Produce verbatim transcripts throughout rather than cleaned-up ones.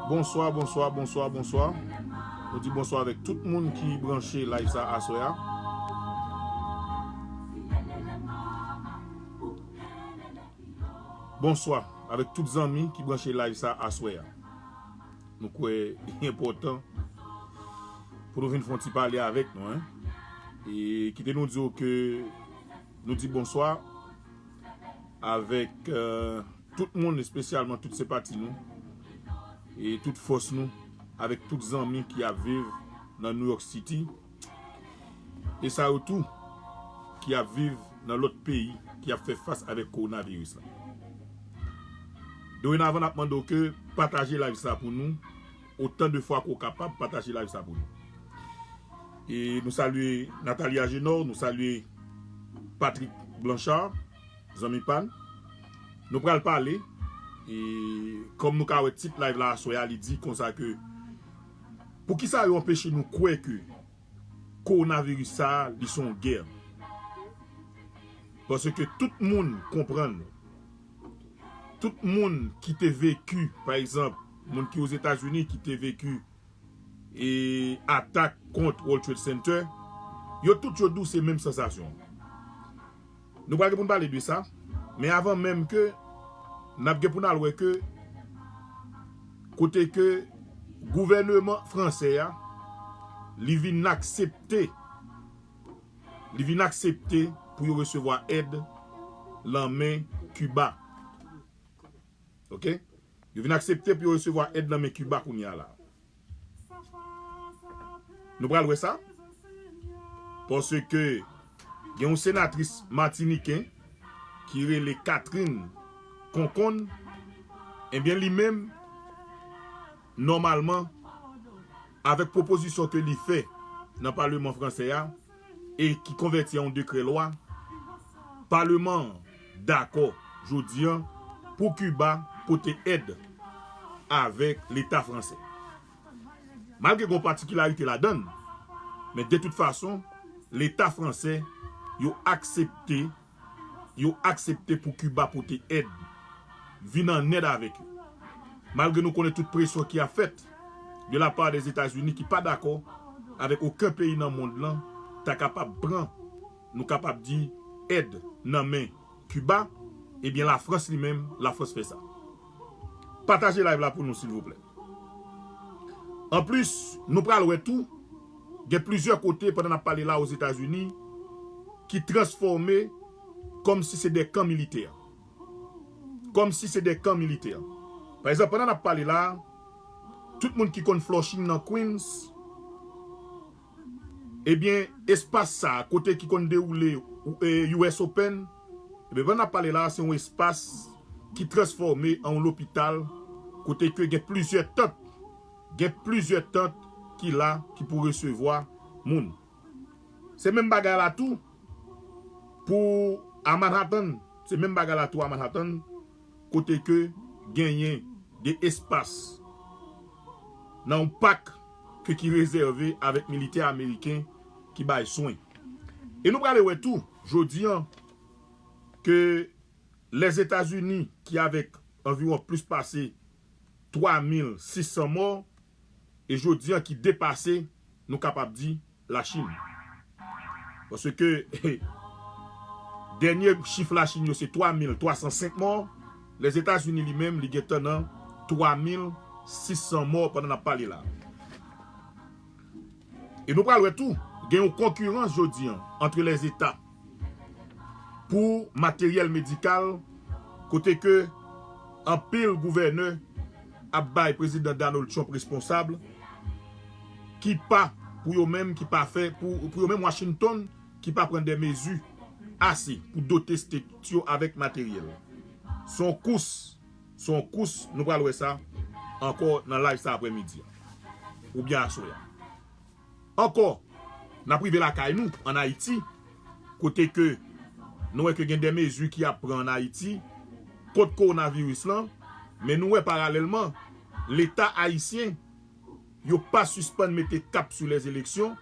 Bonswa, bonswa, bonswa, bonswa. Nou di bonswa avèk tout moun ki branche live sa aswè a. Bonswa avèk tout zanmi ki branche live sa aswè a. Nou kwè li enpòtan pou nou vin fè yon ti pale avèk nou, en. E kite nou di w ke nou di bonswa avèk, euh, tout moun, espesyalman tout senpati nou e tout fòs nou, avèk tout zanmi ki ap viv nan New York City, e sa yo tou ki ap viv nan lòt peyi ki ap fè fas avèk kowonaviris la. Dorenavan, n ap mande w ke pataje live sa pou nou, otan de fwa ke w kapab, pataje live sa pou nou. E nou salye Nathalie Agenor, nou salye Patrick Blanchard, zanmi pa n. Nou pral pale, e kòm nou ka wè tit live la aswè a, li di konsa ke poukisa yo anpeche nou kwè ke kowonaviris sa a, li se yon gè? Paske tout moun konprann, tout moun ki te veki, pa egzanp, moun ki Ozetazini ki te veki e atak kont World Trade Center, yo tout yo di w se menm sansasyon. Nou pral gen pou n pale de sa, men avan menm ke n ap gen pou n al wè ke kote ke gouvèneman fransè a, li vin aksepte, li vin aksepte pou yo resevwa èd lan men Kiba. Oke? Yo vin aksepte pou yo resevwa èd nan men Kiba kounye a la. Nou pral wè sa. Paske gen yon senatris matiniken ki rele Catherine Conconne. Ebyen, li menm, nòmalman, avèk pwopozisyon ke li fè nan Paleman fransè a, e ki konvèti an yon dekrè lwa, Paleman an dakò jodi an pou Kiba pote èd avèk Leta fransè. Malgre gen yon patikilarite ladan l, men de tout fason, Leta fransè, yo aksepte, yo aksepte pou Kiba pote èd, vin an èd avèk yo. Malgre nou konnen tout presyon ki ap fèt de la part des États-Unis ki pa dakò avèk okenn peyi nan mond lan ta kapab pran, nou kapab di, èd nan men Kiba, ebyen Lafrans li menm, Lafrans fè sa. Pataje live la pou nou, silvouplè. Anplis, nou pral wè tou, gen plizyè kote pandan n ap pale la Ozetazini ki transfòme kòmsi se de kan militè. Kòmsi se de kan militè. Pa egzanp, pandan n ap pale la, tout moun ki konn Flushing nan Queens, ebyen, espas sa a, kote ki konn dewoule, e, U S Open, ebyen, pandan n ap pale la, se yon espas ki transfòme an yon lopital, kote ke gen plizyè tant, gen plizyè tant ki la, ki pou resevwa moun. Se menm bagay la tou pou a Manhattan. Se menm bagay la tou a Manhattan, kote ke genyen de espas nan yon pak ke ki rezève avèk militè ameriken ki bay swen. E nou prale wè tou, jodi an, ke Lèzetazini ki avèk anviwon plis pase twa mil sis san mò, e jodi an ki depase, nou kapab di, Lachin. Paske dènye chif Lachin yo se twa mil twa san senk mò, Lèzetazini li menm, li gentan nan twa mil sis san mò pandan n ap pale la. E nou pral wè tou, gen yon konkirans jodi an antre Lèzeta pou materyèl medikal, kote ke anpil gouvènè ap bay Prezidan Donald Trump responsab ki pa, pou yo menm, ki pa fè, pou, pou yo menm Washington, ki pa pran de mezi ase pou dote state yo avèk materyèl. Se yon kous, se yon kous, nou pral wè sa ankò nan live sa aprèmidi a, oubyen aswè a. Ankò, n ap rive lakay nou, ann Ayiti, kote ke nou wè ke gen de mezi ki ap pran ann Ayiti kont kowonaviris lan, men nou wè paralèlman, Leta ayisyen, yo pa sispann mete kap sou lèzeleksyon,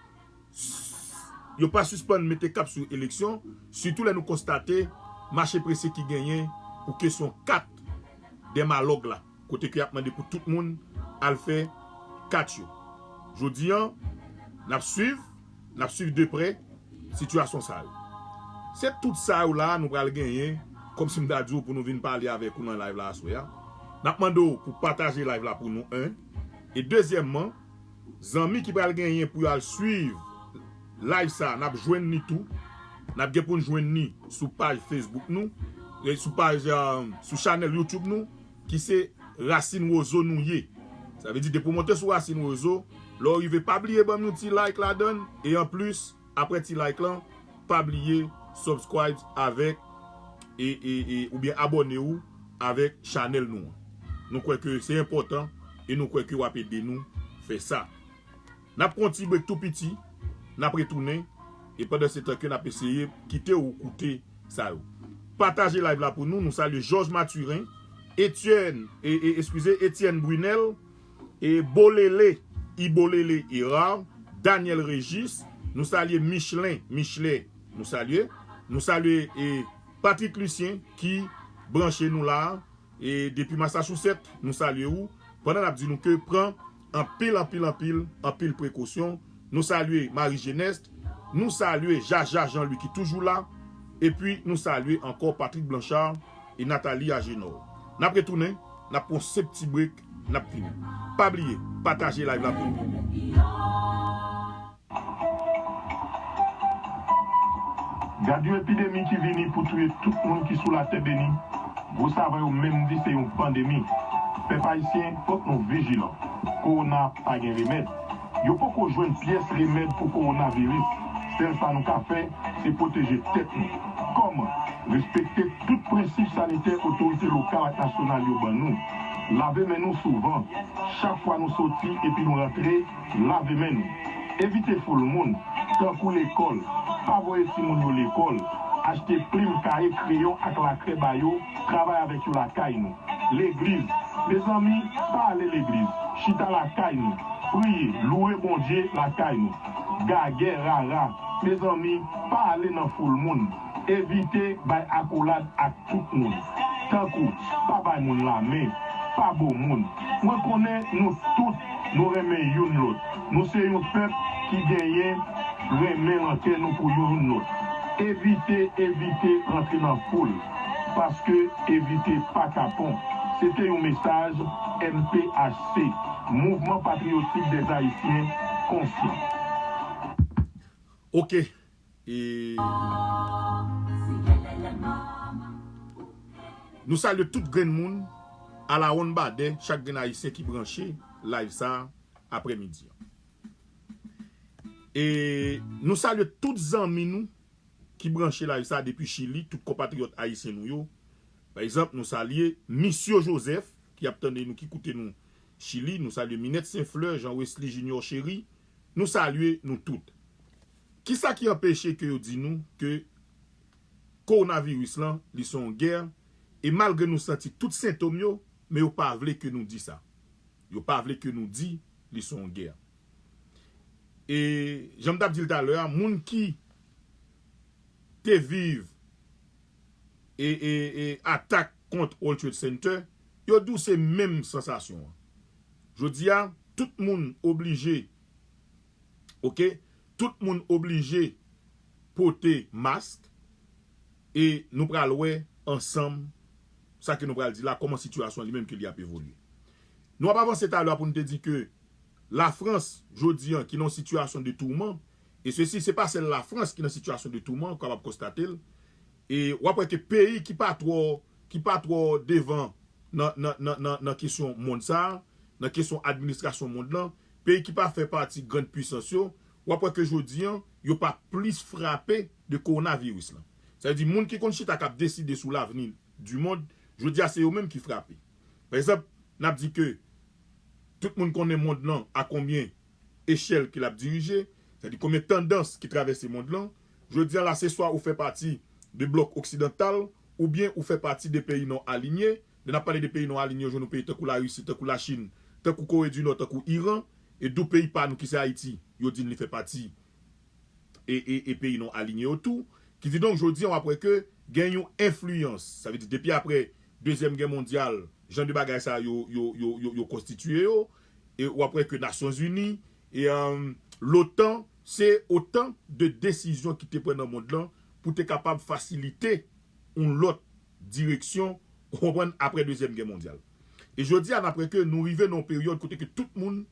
yo pa sispann mete kap sou eleksyon, sitou lè nou konstate mache prese ki genyen pou kesyon kat dè malòg la, kote ke y ap mande pou tout moun al fè kat yo. Jodi an, n ap swiv, n ap swiv de prè sitiyasyon sa yo. Se tout sa yo la nou pral genyen, kòmsi m ta di w, pou nou vin pale avèk ou nan live la aswè a. N ap mande w pou pataje live la pou nou, en. E dezyèmman, zanmi ki pral genyen pou y al swiv live sa, n ap jwenn ni tou. N ap gen pou n jwenn ni sou paj Facebook nou, e sou paj, eh, sou chanèl YouTube nou, ki se Rasin Wozo nou ye. Sa vle di, depi w monte sou Rasin Wozo, lè w rive, pa bliye ban m yon ti like ladan l, e anplis, aprè ti like lan, pa bliye subscribe avèk, e, e, e, oubyen abòne w avèk chanèl nou an. Nou kwè ke se enpòtan e nou kwè ke w ap ede nou fè sa. N ap pran yon ti break tou piti, n ap retounen, e pandan se tan ke n ap eseye kite w koute sa yo. Pataje live la pou nou, nou salye Georges Mathurin, Etienne, e, e, eskize, Etienne Brunel, e Bolele, Ibolele Hérard, Daniel Régis, nou salye Michelin, Michelet, nou salye, nou salye, e Patrick Lucien ki branche nou la, e depi Massachusetts, nou salye ou, pandan n ap di nou ke pran anpil, anpil, anpil, anpil prekosyon. Nou salye Marie Geneste, nou salye Jaja Jean Louis ki toujou la, epi nou salye ankò Patrick Blanchard e Nathalie Agénor. N ap retounen, n ap pran sèt ti break, n ap vini. Pa bliye, pataje live la pou nou. Gad yon epidemi ki vini pou touye tout moun ki sou latè beni. Gwo savan yo menm di se yon pandemi. Pèp ayisyen, fòk nou vijilan. Kowona pa gen remèd. Yo poko jwenn pyès remèd pou kowonaviris. Sèl sa nou ka fè, se pwoteje tèt nou. Kòman? Respekte tout prensip sanitè otorite lokal ak nasyonal yo ban nou. Lave men nou souvan. Chak fwa nou soti epi nou rantre, lave men nou. Evite foul moun, tankou lekòl. Pa voye timoun yo lekòl. Achte plim, kaye, kreyon ak lakrè ba yo, travay avèk yo lakay nou. Legliz. Mezanmi, pa ale legliz. Chita lakay nou. Priye, louwe Bondye lakay nou. Gagè, rara. Mezanmi, pa ale nan foul moun. Evite bay akolad ak tout moun. Tankou, pa bay moun lamen, pa bo moun. Mwen konnen nou tout, nou renmen youn lòt. Nou se yon pèp ki genyen renmen nan kè nou pou youn lòt. Evite, evite rantre nan foul, paske evite pa kapon. Se te yon mesaj M P H C, Mouvman Patriyotik dèz Ayisyen Konsyan. Ok. E nou salye tout grenn moun alawonn badè, chak grenn ayisyen ki branche live sa aprèmidi an. E nou salye tout zanmi nou ki branche live sa depi Chili, tout konpatriyòt ayisyen nou yo. Pa egzanp, nou salye Misyo Joseph, ki ap tande nou, ki koute nou Chili. Nou salye Minette Saint Fleur, Jean Wesley Junior Chery. Nou salye nou tout. Kisa ki anpeche ke yo di nou ke kowonaviris lan, li se yon gè, e malgre nou santi tout sentòm yo, men yo pa vle ke nou di sa. Yo pa vle ke nou di li se yon gè. E jan m t ap di l talè a, moun ki te viv e, e, e atak kont World Trade Center, yo di w se menm sansasyon an. Jodi a, tout moun oblije, ok, tout moun oblije pote mask e nou pral wè ansanm sa ke nou pral di la, kòman sitiyasyon li menm ke li ap evolye. Nou ap avanse talè a pou nou te di ke Lafrans, jodi an, ki nan yon sitiyasyon de touman, e sesi, se pa sèl Lafrans ki nan sitiyasyon de touman, ou kapab konstate l, e w ap wè ke peyi ki pa twò, ki pa twò devan nan, nan, nan, nan, nan kesyon mond sa a, nan kesyon administrasyon mond lan, peyi ki pa fè pati grann pwisans yo, w ap wè ke jodi an, yo pa plis frape de kowonaviris lan. Sa vle di, moun ki konn chita k ap deside sou lavni du mond, jodi a se yo menm ki frape. Pa egzanp, n ap di ke tout moun konnen mond lan a konbyen echèl ke l ap dirije, sa vle di konbyen tandans ki travèse mond lan. Jodi a la, se swa ou fè pati de blòk oksidantal, oubyen ou fè pati de peyi non alinye. Lè n ap pale de peyi non alinye, yo jwenn nou peyi tankou Larisi, tankou Lachin, tankou Kore di Nò, tankou Iran, e dou peyi pa nou ki se Ayiti, yo di n li fè pati e, e, e peyi non alinye yo tou. Ki di donk, jodi an, w ap wè ke gen yon enfliyans. Sa vle di, depi apre Dezyèm Gè Mondyal, jan de bagay sa yo, yo, yo, yo, yo konstitye yo, e w ap wè ke Nasyonzini, e, um, l'OTAN, se otan de desizyon ki te pran nan mond lan pou te kapab fasilite yon lòt direksyon, ou konprann, apre Dezyèm Gè Mondyal. E jodi a, n ap wè ke nou rive nan yon peryòd kote ke tout moun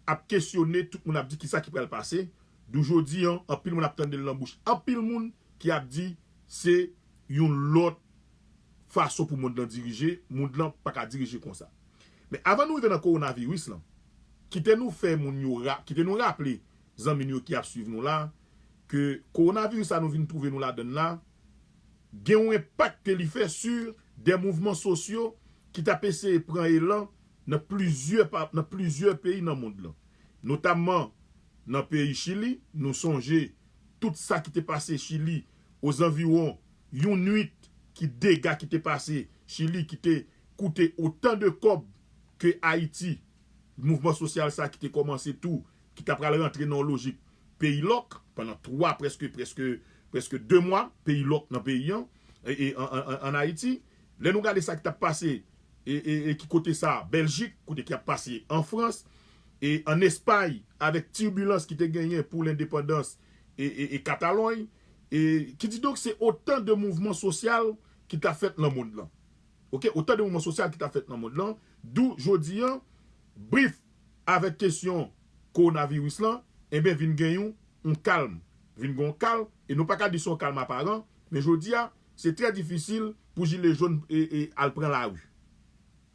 ap kesyone, tout moun ap di kisa ki pral pase. Dou jodi an, anpil moun ap tande l nan bouch anpil moun ki ap di se yon lòt fason pou mond lan dirije, mond lan pa ka dirije konsa. Men avan nou rive nan kowonaviris lan, kite nou fè moun yo ra-, kite nou raple zanmi nou yo ki ap swiv nou la, ke kowonaviris sa nou vin twouve nou ladann la, gen yon enpak ke li fè sur de mouvman sosyo ki t ap eseye pran elan nan plizyè pa-, nan plizyè peyi nan mond lan. Notamman nan peyi Chili, nou sonje tout sa ki te pase Chili, ozanviwon yon nwit, ki dega ki te pase Chili, ki te koute otan de kòb ke Ayiti, mouvman sosyal sa ki te kòmanse tou, ki ta pral rantre nan yon lojik peyi lòk pandan twa, prèske, prèske, prèske de mwa, peyi lòk nan peyi an, e, e, an, an, an, an Ayiti. Lè nou gade sa ki t ap pase, e, e, e ki kote sa, Bèljik, kote ki ap pase an Frans, e an Espay, avèk tibilans ki te genyen pou lendepandans e, e, e Katalòy, e, ki di donk se otan de mouvman sosyal ki t ap fèt nan mond lan. Oke, otan de mouvman sosyal ki t ap fèt nan mond lan, dou jodi an, brif, avèk kesyon kowonaviris lan, enben, vin gen yon, yon kalm. Vin gen yon kalm, e nou pa ka di se yon kalm aparan, men jodi a, se trè difisil pou jilè jòn, e, e, al pran lari.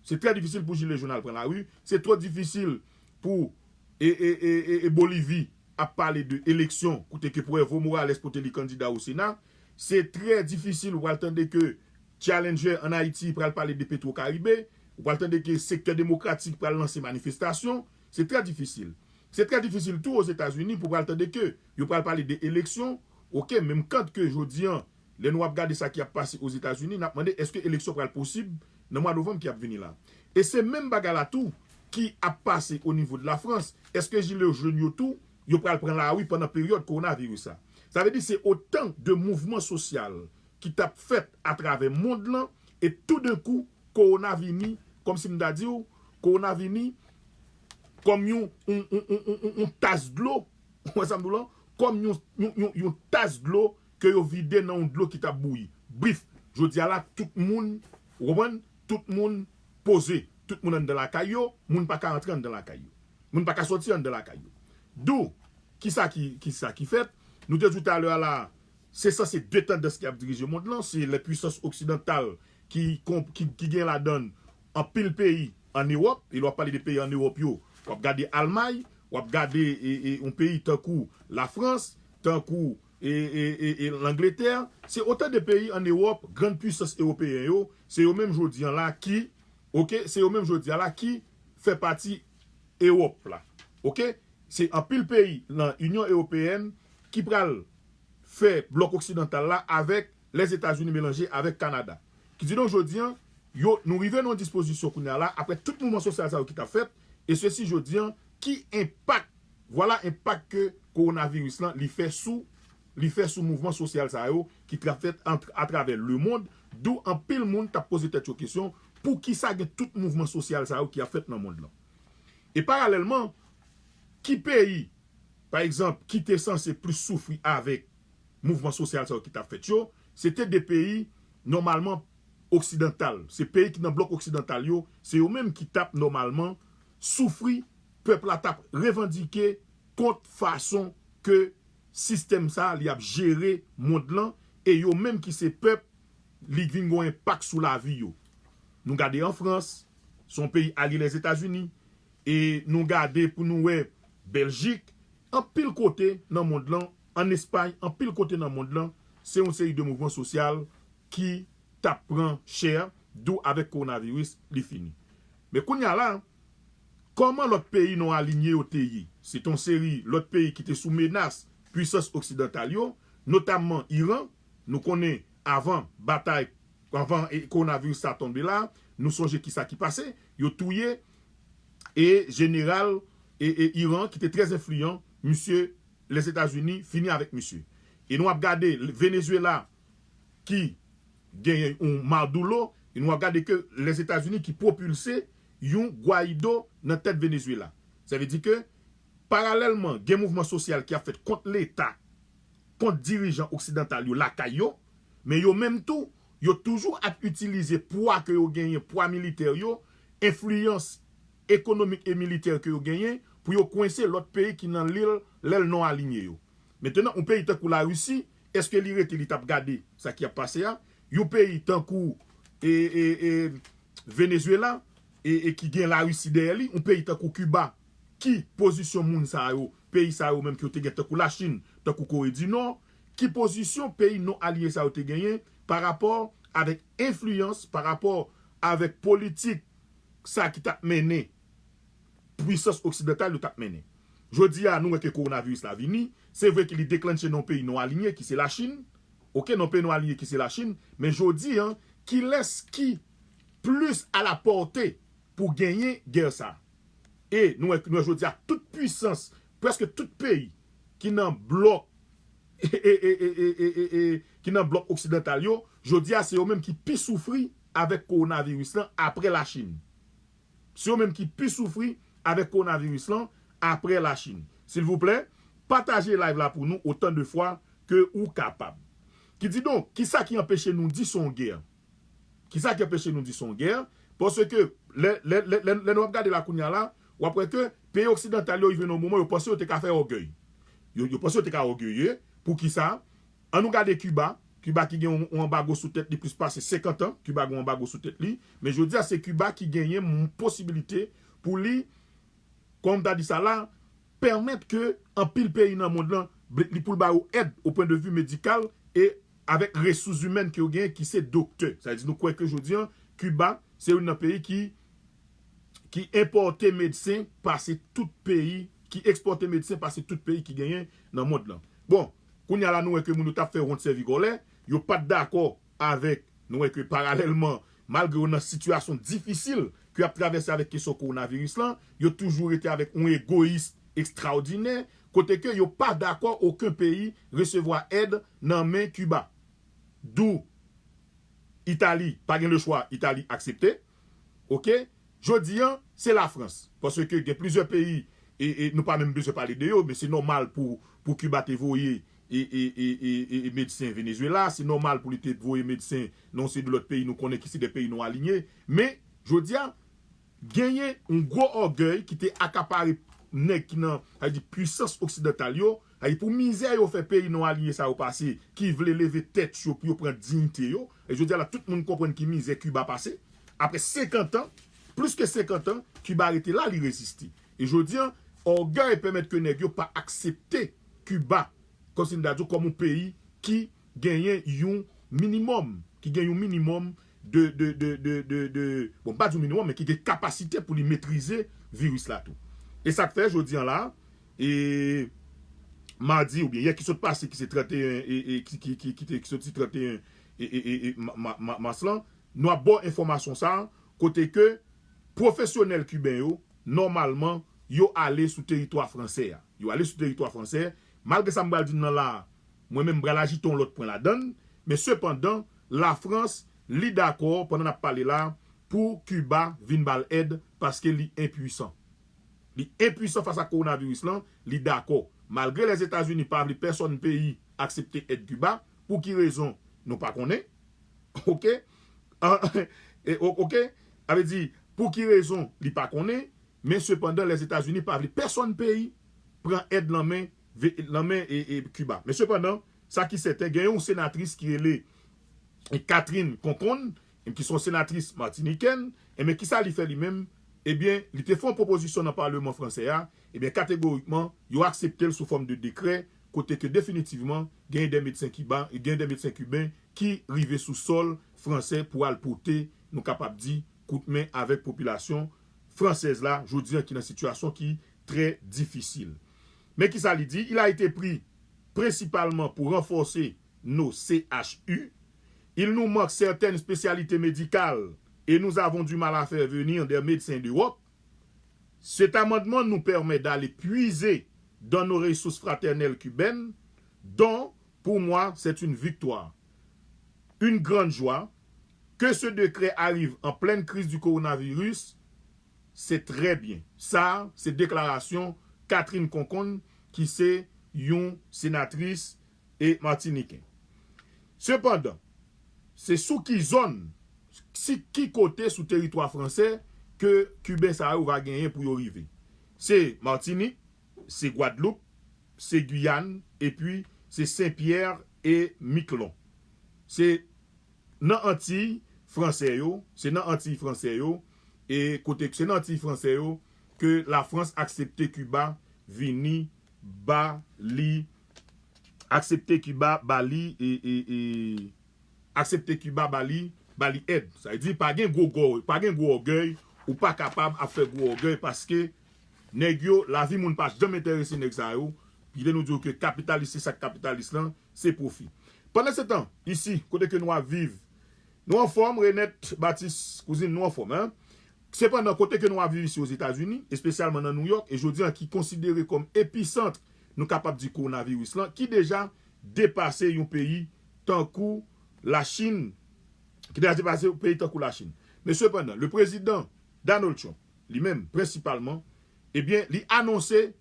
Se trè difisil pou jilè jòn al pran lari. Se twò difisil pou, e, e, e, e, e Bolivi ap pale de eleksyon, kote ke pou Evo Morales pote li kandida o Sena. Se trè difisil, ou pral tande ke Challenger an Ayiti pral pale de Petro Caribe, ou pral tande ke sektè demokratik pral lanse manifestasyon. Se trè difisil. Se trè difisil tou Ozetazini pou pral tande ke yo pral pale de eleksyon, oke, menm kan ke jodi an, lè nou ap gade sa ki ap pase Ozetazini, n ap mande èske eleksyon pral posib nan mwa novanm ki ap vini la. E se menm bagay la tou ki ap pase o nivo de Lafrans. Èske jilè jòn yo tou, yo pral pran lari pandan peryòd kowonaviris la? Sa vle di se otan de mouvman sosyal ki t ap fèt atravè mond lan, e toudenkou, kowona vini, kòmsi m ta di w, kowona vini kòm yon, yon, yon, yon, yon, yon tas dlo, ou wè sa m di w lan? Kòm yon, yon, yon, yon tas dlo ke yo vide nan yon dlo ki t ap bouyi. Brif, jodi a la, tout moun, ou konprann? Tout moun poze. Tout moun anndan lakay yo, moun pa ka antre anndan lakay yo. Moun pa ka sòti anndan lakay yo. Dou, kisa ki, kisa ki fèt? Nou te di w talè a la, se sanse de tandans ki ap dirije mond lan, se lè pwisans oksidantal ki, ki, ki gen ladann anpil peyi ann Ewòp, e lè w ap pale de peyi ann Ewòp yo, w ap gade Almay, w ap gade e, e, yon peyi tankou Lafrans, tankou e, e, e, e Langletè, se otan de peyi ann Ewòp, grann pwisans ewopeyen yo, se yo menm jodi an la ki, oke, se yo menm jodi an la ki fè pati Ewòp la. Oke? Se anpil peyi nan Inyon Ewopeyèn ki pral fè blòk oksidantal la avèk Lèzetazini melanje avèk Kanada. Ki di donk jodi an, yo, nou rive nan yon dispozisyon kounye a la, apre tout mouvman sosyal sa yo ki t ap fèt, e sesi jodi an, ki enpak, vwala enpak ke kowonaviris lan li fè sou, li fè sou mouvman sosyal sa yo ki t ap fèt ant-, atravè lemonn, dou anpil moun t ap poze tèt yo kesyon, poukisa gen tout mouvman sosyal sa yo ki ap fèt nan mond lan? E paralèlman, ki peyi, pa egzanp, ki te sanse plis soufri avèk mouvman sosyal sa yo ki t ap fèt yo, se te de peyi nòmalman oksidantal. Se peyi ki nan blòk oksidantal yo, se yo menm ki t ap nòmalman soufri, pèp la t ap revandike kont fason ke sistèm sa a li ap jere mond lan, e yo menm ki se pèp, li vin gen yon enpak sou lavi yo. Nou gade an Frans, se yon peyi alye Lèzetazini, e nou gade pou nou wè Bèljik, anpil kote nan mond lan, ann Espay, anpil kote nan mond lan, se yon seri de mouvman sosyal ki t ap pran chè, dou avèk kowonaviris, li fini. Men kounye a la, kòman lòt peyi non alinye yo te ye? Se te yon seri lòt peyi ki te sou menas pwisans oksidantal yo, notamman Iran. Nou konnen avan batay, avan e, kowonaviris sa tonbe la, nou sonje kisa ki pase. Yo touye e jeneral e, e Iran ki te trè enfliyan, misye, Lèzetazini fini avèk misye. E nou ap gade Venezuela ki genyen yon Maduro, e nou ap gade ke Lèzetazini ki pwopilse yon Guaido nan tèt Venezuela. Sa vle di ke, paralèlman, gen mouvman sosyal ki ap fèt kont Leta, kont dirijan oksidantal yo lakay yo, men yo menm tou, yo toujou ap itilize pwa ke yo genyen, pwa militè yo, enfliyans ekonomik e militè ke yo genyen, pou yo kwense lòt peyi ki nan lil lè l non alinye yo. Mentenan, yon peyi tankou Larisi, èske li rete, li t ap gade sa ki ap pase a? Yon peyi tankou e, e, e, Venezuela, e, e ki gen Larisi dèyè li, yon peyi tankou Kiba, ki pozisyon moun sa yo, peyi sa yo menm ki yo te gen tankou Lachin, tankou Kore di Nò, ki pozisyon peyi non aliye sa yo te genyen pa rapò avèk enfliyans, pa rapò avèk politik sa ki t ap mennen, pwisans oksidantal yo t ap mennen. Jodi a, nou wè ke kowonaviris la vini, se vre ke li deklanche nan yon peyi non alinye ki se Lachin, oke, nan yon peyi non alinye ki se Lachin, men jodi a, kilès ki plis a la pòte pou genyen gè sa? E nou wè, nou wè jodi a tout pwisans, prèske tout peyi ki nan blòk, e, e, e, e, e, e, e, e, ki nan blòk oksidantal yo, jodi a se yo menm ki pi soufri avèk kowonaviris lan apre Lachin. Se yo menm ki pi soufri avèk kowonaviris lan apre Lachin. Silvouplè, pataje live la pou nou otan de fwa ke ou kapab. Kididonk, kisa ki anpeche nou di se yon gè? Kisa ki anpeche nou di se yon gè? Paske lè, lè, lè, lè, lè nou ap gade la kounye a la, w ap wè ke peyi oksidantal yo rive nan yon moman yo panse yo te ka fè ògèy. Yo, yo panse yo te ka ògeye. Poukisa? An nou gade Kiba. Kiba ki gen yon, yon anbago sou tèt li plis pase senkant an. Kiba gen yon anbago sou tèt li. Men jodi a, se Kiba ki genyen m-, posibilite pou li, kòman m ta di sa la, pèmèt ke anpil peyi nan mond lan, li pou l ba yo èd o pwen de vi medikal e avèk resous imèn ke yo genyen ki se doktè. Sa vle di nou kwè ke jodi a, Kiba se youn nan peyi ki, ki enpòte medsen pase tout peyi, ki ekspòte medsen pase tout peyi ki genyen nan mond lan. Bon, kounye a la nou wè ke moun yo t ap fè wont sèvi kòlè, yo pa t dakò avèk, nou wè ke paralèlman, malgre yo nan sitiyasyon difisil ke y ap travèse avèk kesyon kowonaviris lan, yo toujou rete avèk yon egoyis ekstraòdinè, kote ke yo pa dakò okenn peyi resevwa èd nan men Kiba. Dou Itali pa gen lechwa, Itali aksepte. Oke? Jodi a, se Lafrans. Paske gen plizyè peyi, e, e nou pa menm bezwen pale de yo, men se nòmal pou, pou Kiba te voye e, e, e, e, e, e medsen Venezuela, se nòmal pou li te voye medsen nan yon seri de lòt peyi nou konnen ki se de peyi non alinye. Men, jodi a, genyen yon gwo ògèy ki te akapare nèg ki nan, sa vle di, pwisans oksidantal yo, sa vle di, pou mizè yo fè peyi non alinye sa yo pase, ki vle leve tèt yo pou yo pran diyite yo. E jodi a la, tout moun konprann ki mizè Kiba pase. Apre senkant an, plis ke senkant an, Kiba rete la, li reziste. E jodi a, ògèy pèmèt ke nèg yo pa aksepte Kiba kòmsi n ta di w, kòm yon peyi ki genyen yon minimòm, ki gen yon minimòm de, de, de, de, de, de, bon, m pa di yon minimòm, men ki gen kapasite pou li metrize viris la tou. E sa k fè, jodi a la, e madi oubyen yè ki sot pase, ki se trannteyen, e, e, ki, ki, ki, ki te, ki soti trannteyen e, e, e, e, ma-, ma-, ma-, mas lan, nou ap ba w enfòmasyon sa a, kote ke pwofesyonèl kiben yo, nòmalman, yo ale sou teritwa fransè a. Yo ale sou teritwa fransè. Malgre sa m pral di n nan la a, mwen menm m pral ajoute yon lòt pwen ladan l, men sepandan, Lafrans, li dakò, pandan n ap pale la, pou Kiba vin ba l èd paske li enpwisan. Li enpwisan fas a kowonaviris lan, li dakò. Malgre Lèzetazini pa vle pèsòn peyi aksepte èd Kiba, pou ki rezon, nou pa konnen. Oke? An, e, o-, oke? Sa vle di, pou ki rezon li pa konnen, men sepandan, Lèzetazini pa vle pèsòn peyi pran èd nan men, ve-, nan men, e, e, Kiba. Men sepandan, sa ki sèten, gen yon senatris ki rele, e, Catherine Conconne, e, ki se yon senatris matinikèn, e, men kisa li fè li menm? ebyen, li te fè yon pwopozisyon nan Palman fransè a, ebyen, kategorikman, yo aksepte l sou fòm de dekrè, kote ke definitivman, genyen de medsen kiba, genyen de medsen kiben ki rive sou sòl fransè pou al pote, nou kapab di, kout men avèk popilasyon fransèz la, jodi an ki nan sitiyasyon ki trè difisil. Men ki sa li di, il a été pris principalement pour renforcer nos C H U. Il nous manque certaines spécialités médicales et nous avons du mal à faire venir des médecins d'Europe. Cet amendement nous permet d'aller puiser dans nos ressources fraternelles cubaines, dont, pour moi, c'est une victoire. Une grande joie. Que ce décret arrive en pleine crise du coronavirus, c'est très bien. Sa, se deklarasyon Catherine Conconne, ki se yon senatris e matiniken. Sepandan, se sou ki zòn, si ki kote sou teritwa fransè ke Kiben sa yo va genyen pou yo rive. Se Matinik, se Gwadloup, se Giyàn, epi se Senpyè e Miklon. Se nan Antiy fransè yo, se nan Antiy fransè yo, e kote se nan Antiy fransè yo ke Lafrans aksepte Kiba vini ba li, aksepte Kiba ba li, e, e, e, aksepte Kiba ba li, ba li èd. Sa vle di, pa gen gwo gò, pa gen gwo ògèy, ou pa kapab ap fè gwo ògèy paske nèg yo, lavi moun pa janm enterese nèg sa yo. Kite nou di w ke kapitalis, se sa k kapitalis lan, se pwofi. Pandan se tan, isi, kote ke nou ap viv, nou anfòm, Renette Baptiste, kouzin, nou anfòm, en. Sepandan, kote ke nou ap viv isi Ozetazini, espesyalman nan Nouyòk, e jodi an ki konsidere kòm episant, nou kapab di, kowonaviris lan, ki deja depase yon peyi tankou Lachin, ki deja depase yon peyi tankou Lachin. Men sepandan, le prezidan Donald Trump, li menm, prensipalman, ebyen, li anonse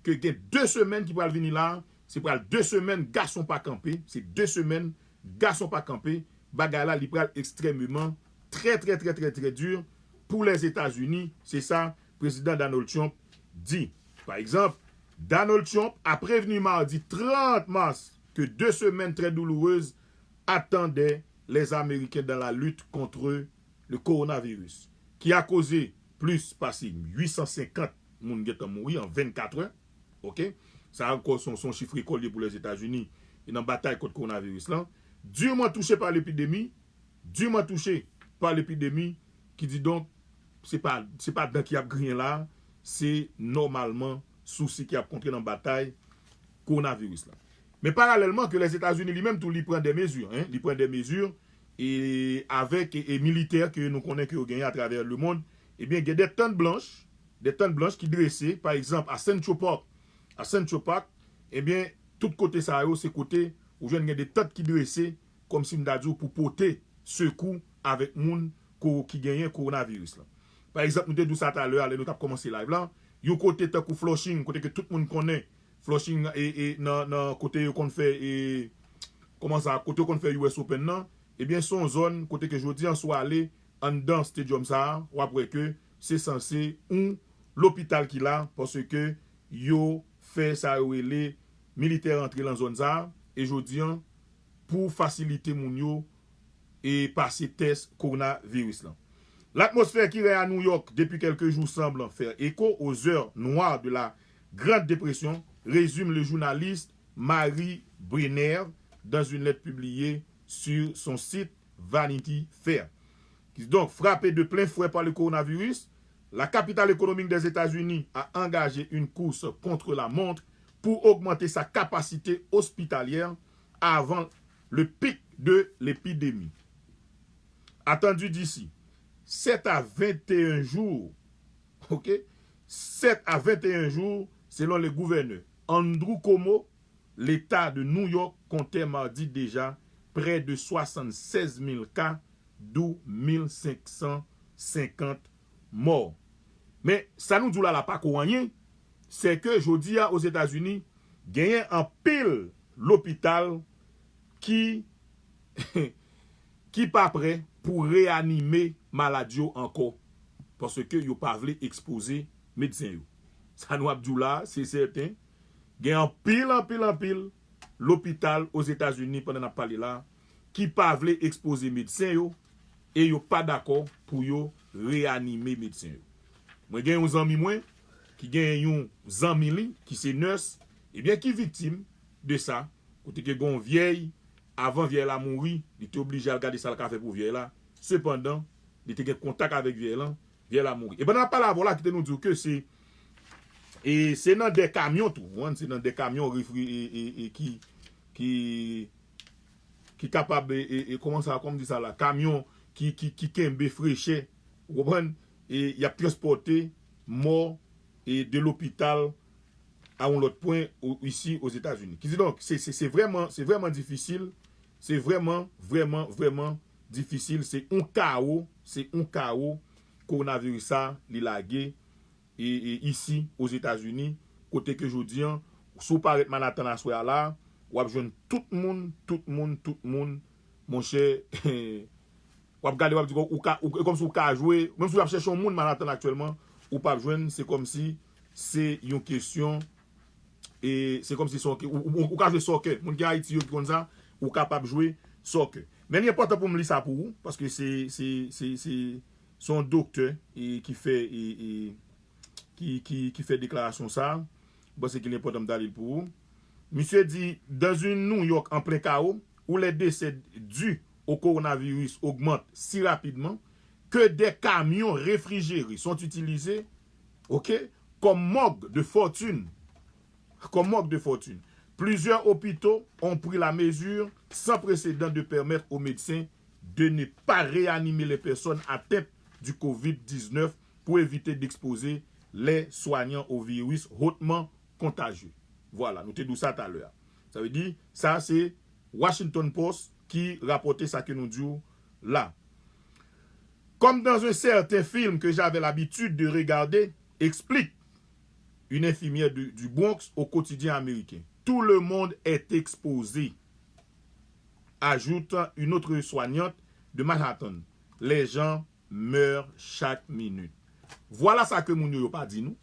ke gen de semèn ki pral vini la, se pral de semèn gason pa kanpe, se de semèn gason pa kanpe, bagay la, li pral ekstrèmeman trè, trè, trè, trè, trè di pou Lèzetazini, se sa prezidan Donald Trump di. Pa egzanp, Donald Trump a prévenu mardi trente mars que deux semaines très douloureuses attendaient les Américains dans la lutte contre le coronavirus, ki a koze plis pase uit san senkant moun gentan mouri an vennkat è. Oke? Sa ankò se yon, se yon chif rekò li ye pou Lèzetazini e nan batay kont kowonaviris lan. Durement touché par l'épidémie, durement touché par l'épidémie, ki di donk, se pa, se pa dan ki ap griyen la, se nòmalman sousi ki ap kontre nan batay kowonaviris la. Men paralèlman ke Lèzetazini li menm tou li pran de mezi, en, li pran de mezi e avèk e, e militè ke nou konnen ke yo genyen atravè lemond, ebyen gen de tant blanch, de tant blanch ki drese, pa egzanp, a Central Park, a Central Park, ebyen, tout kote sa yo, se kote ou jwenn gen de tant ki drese, kòmsi m ta di w, pou pote sekou avèk moun ko, ki genyen kowonaviris lan. Pa egzanp, nou te di w sa talè a, lè nou t ap kòmanse live lan, yon kote tankou Flushing, kote ke tout moun konnen, Flushing e, e nan, nan kote yo konn fè, e, kòman sa, kote yo konn fè U S Open nan, ebyen, se yon zòn kote ke jodi an, si w ale anndan stadium sa a, w ap wè ke se sanse yon lopital ki la, paske yo fè sa yo rele militè rantre lan zòn sa a, e jodi an, pou fasilite moun yo e pase tès kowonaviris lan. L'atmosphère qui règne à New York depuis quelques jours semble faire écho aux heures noires de la Grande Dépression, résume le journaliste Mary Brenner dans une lettre publiée sur son site Vanity Fair. Ki donk frape de plen fwè pa le coronavirus, la capitale économique des États-Unis a engagé une course contre la montre pour augmenter sa capacité hospitalière avant le pic de l'épidémie. Attendu d'ici sept à vingt et un jours, ok, sept à vingt et un jours, selon le gouverneur Andrew Cuomo, l'État de New York comptait mardi déjà près de soixante-seize mille cas, d'où mille cinq cent cinquante morts. Men sa nou di w la, la pa ko anyen, se ke jodi a Ozetazini, genyen anpil lopital ki, ki pa prè pou reyanime malad yo ankò, paske yo pa vle ekspoze medsen yo. Sa nou ap di w la, se sèten, gen anpil, anpil, anpil lopital Ozetazini, pandan n ap pale la, ki pa vle ekspoze medsen yo, e yo pa dakò pou yo reyanime medsen yo. Mwen gen yon zanmi mwen ki gen yon zanmi li ki se nurse, ebyen ki viktim de sa, kote ke gen yon vyèy, avan vyèy la mouri, li te oblije al gade sa l ka fè pou vyèy la. Sepandan, li te gen kontak avèk vyèy lan, vyèy la mouri. E pandan n ap pale avè w la, kite nou di w ke se e se nan de kamyon tou, w konprann, se nan de kamyon refri e, e, e ki ki ki kapab e, e, e kòman sa, kòman di sa la, kamyon ki ki ki kenbe frechè, w konprann, e y ap transpòte mò e de lopital a yon lòt pwen o- isi Ozetazini. Kididonk, se se se vrèman se vrèman difisil, se vrèman vrèman vrèman difisil, se yon kawo, se yon kawo kowonaviris sa li lage e, e isi Ozetazini, kote ke jodi an, si w parèt Manhattan aswè a la, w ap jwenn tout moun, tout moun, tout moun, monchè, w ap gade, w ap di ou ka, ou, e kòmsi w ka jwe, menm si w ap chèche yon moun Manhattan aktyèlman, ou p ap jwenn, se kòmsi se yon kesyon, e se kòmsi se yon ke- ou, ou, ou ka jwe soccer, moun ki Ayiti yo ki konn sa, ou kapab jwe soccer. Men li enpòtan pou m li sa pou ou, paske se se se se se yon doktè e ki fè e, e ki, ki, ki fè deklarasyon sa a. Mwen panse ke li enpòtan m ta li l pou ou. Misye di, dans une New York en plein chaos, où les décès dus au coronavirus augmentent si rapidement que des camions réfrigérés sont utilisés, ok, comme morgue de fortune. Comme morgue de fortune. Plusieurs hôpitaux ont pris la mesure sans précédent de permettre aux médecins de ne pas réanimer les personnes atteintes du covid dix-neuf pour éviter d'exposer les soignants au virus hautement contagieux. Vwala, nou te di w sa talè a. Sa vle di, sa se Washington Post ki rapòte sa ke nou di w la. Comme dans un certain film que j'avais l'habitude de regarder, explique une infirmière du, du Bronx au quotidien américain. Tout le monde est exposé, ajoute une autre soignante de Manhattan. Les gens meurent chaque minute. Vwala sa ke moun yo, yo pa di nou.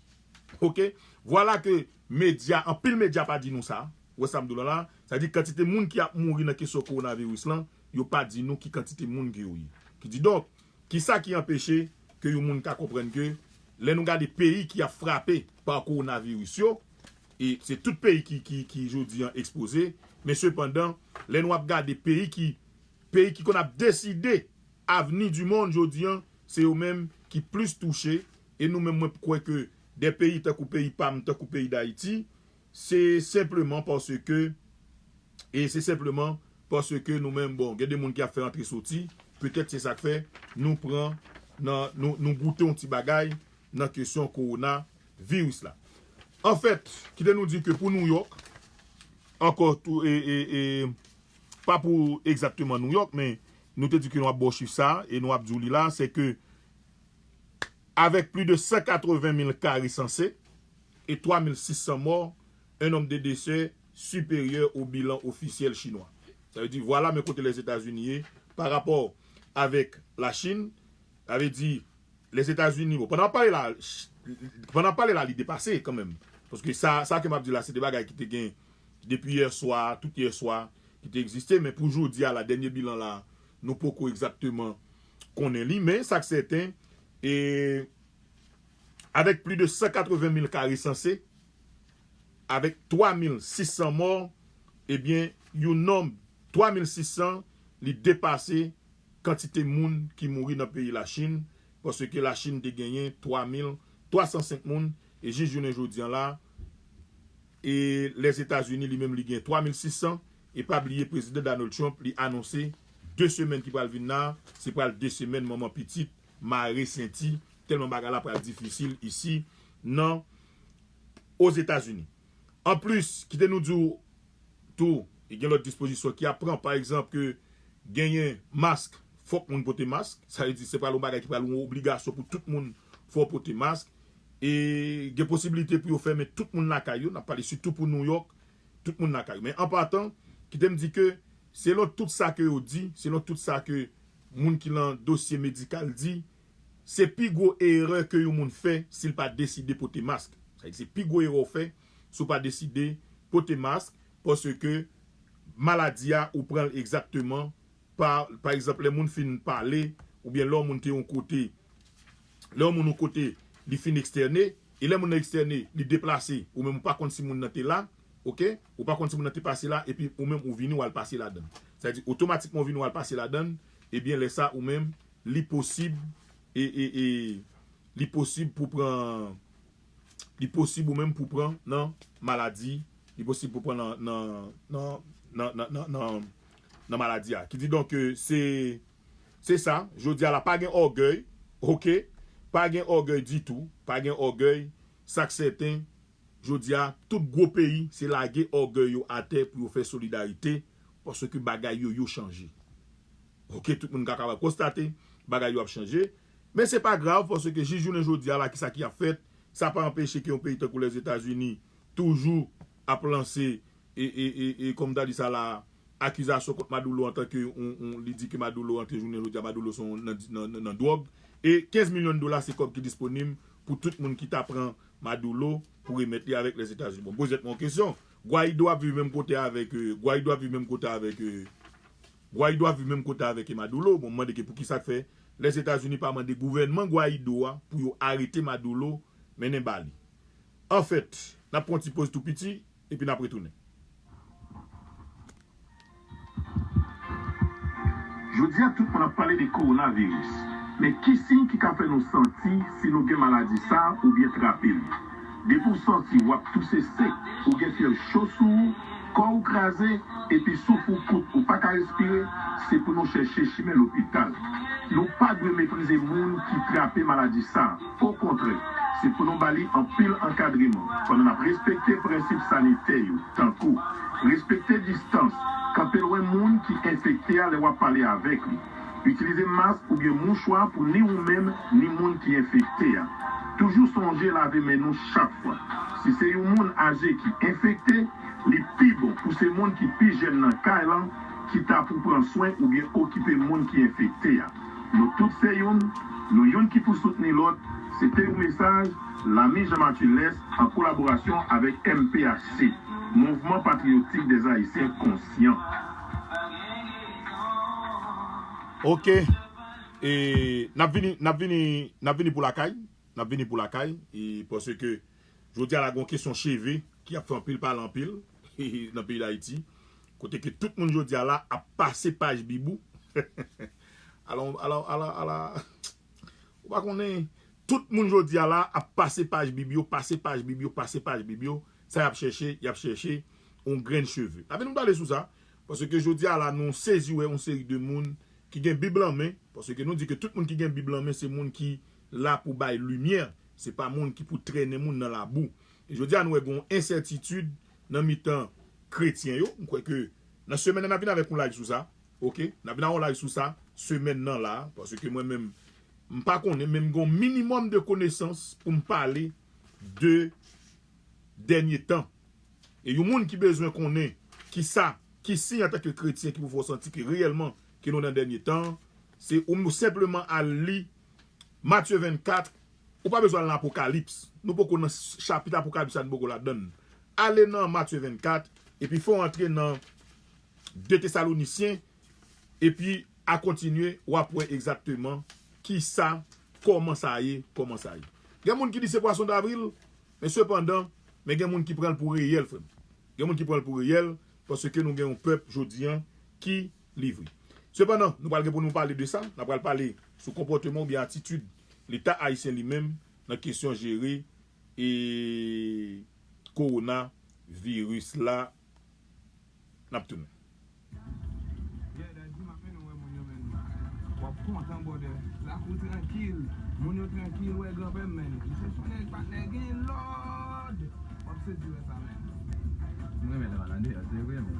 Ok? Vwala ke medya, anpil medya pa di nou sa. Ou wè sa m di w la la? Sa di kantite moun ki ap mouri nan kesyon kowonaviris lan, yo pa di nou ki kantite moun ke yo ye. Kididonk, kisa ki anpeche ke yon moun ka konprann ke lè nou gade peyi ki ap frape pa kowonaviris yo, e se tout peyi ki, ki, ki jodi an ekspoze, men sepandan, lè nou ap gade peyi ki, peyi ki konn ap deside avni di mond jodi an, se yo menm ki plis touche, e nou menm mwen kwè ke de peyi tankou peyi pa m, tankou peyi Dayiti, se senpleman paske, e se senpleman paske nou menm, bon, gen de moun ki ap fè antre soti, petèt se sa k fè nou pran nan, nou, nou goute yon ti bagay nan kesyon kowona viris la. Anfèt, kite nou di ke pou New York, ankò tou, e, e, e, pa pou egzakteman New York, men nou te di ke nou ap ba w chif sa, e nou ap di w li la, se ke avec plus de cent quatre-vingt mille cas recensés et trois mille six cents morts, un nombre de décès supérieur au bilan officiel chinois. Sa vle di, vwala men kote Lèzetazini ye pa rapò avèk Lachin. Sa vle di, Lèzetazini, bon, pandan n ap pale la, ch- pandan n ap pale la, li depase kanmenm. Paske sa, sa ke m ap di la, se de bagay ki te gen depi yè swa, tout yè swa, ki te egziste, men pou jodi a la, dènye bilan la, nou poko egzakteman konnen li, men sa k sèten, e avec plus de cent quatre-vingt mille cas recensés, avec trois mille six cents morts, ebyen, yon nonb twa mil sis san, li depase kantite moun ki mouri nan peyi Lachin, paske Lachin te genyen twa mil twa san senk moun, e jis jounen jodi an la, e Lèzetazini li menm li gen twa mil sis san, e pa bliye prezidan Donald Trump li anonse de semèn ki pral vin la, se pral de semèn manman pitit mare senti, tèlman bagay la pral difisil isi nan Ozetazini. Anplis, kite nou di w tou, e gen lòt dispozisyon ki ap pran, pa egzanp, ke genyen mask, fòk moun pote mask, sa vle di se pral yon bagay ki pral yon obligasyon pou tout moun fò pote mask, e gen posiblite pou yo fèmen tout moun lakay yo, n ap pale sitou pou New York, tout moun lakay yo. Men an patan, kite m di ke selon tout sa ke yo di, selon tout sa ke moun ki lan dosye medikal di, se pi gwo erè ke yon moun fè si l pa deside pote mask. Sa vle di se pi gwo erè w fè si w pa deside pote mask, paske maladi a ou pran l egzakteman pa, pa egzanp, lè moun fin pale, oubyen lè yon moun te yon kote, lè yon moun yon kote, li fin ekstène, e lè moun nan ekstène, li deplase, ou menm ou pa konn si moun nan te la, oke? Ou pa konn si moun nan te pase la, epi ou menm ou vini, w al pase ladan l. Sa vle di, otomatikman ou vini, w al pase ladan l, ebyen, lè sa, ou menm, li posib, e, e, e, li posib pou pran, li posib ou menm pou pran nan maladi, li posib pou pran nan, nan, nan, nan, nan, nan, nan, nan maladi a. Ki di donk, euh, se, se sa, jodi a la, pa gen ògèy, oke? Pa gen ògèy ditou, pa gen ògèy, sa k sèten, jodi a, tout gwo peyi, se lage ògèy yo atè pou yo fè solidarite, paske bagay yo, yo chanje. Oke, tout moun ka kapab konstate, bagay yo ap chanje. Men se pa grav, paske jis jounen jodi a la, kisa ki ap fèt, sa pa anpeche ke yon peyi tankou Lèzetazini toujou ap lanse, e, e, e, e, kòm ta di sa la, akizasyon kont Maduro antanke yon, yon, li di ke Maduro antre jounen jodi a, Maduro se yon nan, nan, nan, nan dwòg. E kenz milyon dola se kòb ki disponib pou tout moun ki ta pran Maduro pou remèt li avèk Lèzetazini. Bon, poze mwen yon kesyon. Guaido ap viv menm kote avèk, euh, Guaido ap viv menm kote avèk, euh, Guaido ap viv menm kote avèk Maduro. Bon, m mande ke poukisa k fè Lèzetazini pa mande gouvènman Guaido a pou yo arete Maduro, mennen ba li. Anfèt, n ap pran yon ti poz tou piti, epi n ap retounen. Jodi a, tout moun ap pale de kowonaviris. Men ki siy ki ka fè nou santi si nou gen maladi sa a oubyen trape l? Depi w santi w ap touse sek, ou gen fyèv cho sou ou, kò w kraze, epi souf ou kout, ou pa ka respire, se pou nou chèche chimen lopital. Nou pa dwe meprize moun ki trape maladi sa a. Okontrè, se pou nou ba li anpil ankadreman pandan n ap respekte prensip sanitè yo, tankou respekte distans, kanpe lwen moun ki enfekte a lè w ap pale avèk li, itilize mask oubyen mouchwa pou ni ou menm ni moun ki enfekte a. Toujou sonje lave men nou chak fwa. Si se yon moun aje ki enfekte, li pi bon pou se moun ki pi jèn nan kay lan ki ta pou pran swen oubyen okipe moun ki enfekte a. Nou tout se youn, nou youn ki pou soutni lòt. Se te yon mesaj Lami Jean Mathieu Lès an kolaborasyon avèk M P H C, Mouvman Patriyotik dè Ayisyen Konsyan. Oke. E, n ap vini, n ap vini, n ap vini pou lakay. N ap vini pou lakay. E, paske jodi a la, gen yon kesyon cheve ki ap fè anpil pale anpil nan peyi Dayiti. Kote ke tout moun jodi a la ap pase paj bib ou. Alò, alò, alò, alò, ou pa konnen, tout moun jodi a la ap pase paj bib yo, pase paj bib yo, pase paj bib yo. Sa y ap chèche, y ap chèche yon grenn cheve. N ap vin pale sou sa, paske jodi a la, nou sezi wè yon seri de moun ki gen bib lan men, paske nou di ke tout moun ki gen bib lan men, se moun ki la pou bay limyè, se pa moun ki pou trennen moun nan labou. E jodi a, nou wè gen yon ensètitid nan mitan kretyen yo. M kwè ke nan semèn nan, n ap vin avèk yon live sou sa. Oke? N ap vin avèk yon live sou sa semèn nan la, paske mwen menm, m pa konnen, men m gen yon minimòm de konesans pou m pale de dènye tan. E yon moun ki bezwen konnen ki sa, ki siy antanke kretyen ki pou fè w santi ke reyèlman ke nou nan dènye tan, se ou, ou senpleman al li Matye vennkat, ou pa bezwen al nan Apokalips. Nou poko nan chapit Apokalips la, nou poko ladan l. Ale nan Matye vennkat, epi fè w antre nan de Tesalonisyen, epi a kontinye, w ap wè egzakteman ki sa, kòman sa ye, kòman sa ye. Gen moun ki di se pwason davril, men sepandan, men gen moun ki pran l pou reyèl, frè m. Gen moun ki pran l pou reyèl, paske nou gen yon pèp jodi a ki livre. Sepandan, nou pral gen pou nou pale de sa, n ap pral pale sou konpòteman oubyen atitid Leta ayisyen li menm nan kesyon jere e kowonaviris la. N ap tounen. Yeah, daddy, m ap mennen w wè moun yo, men. W ap kontan, brother. Lakou trankil. Moun yo trankil, wè granpè m, men. Misye sonnen l, patnè, gen lòd. W ap sezi wè sa, men. M renmen lè w al andeyò, se vre, men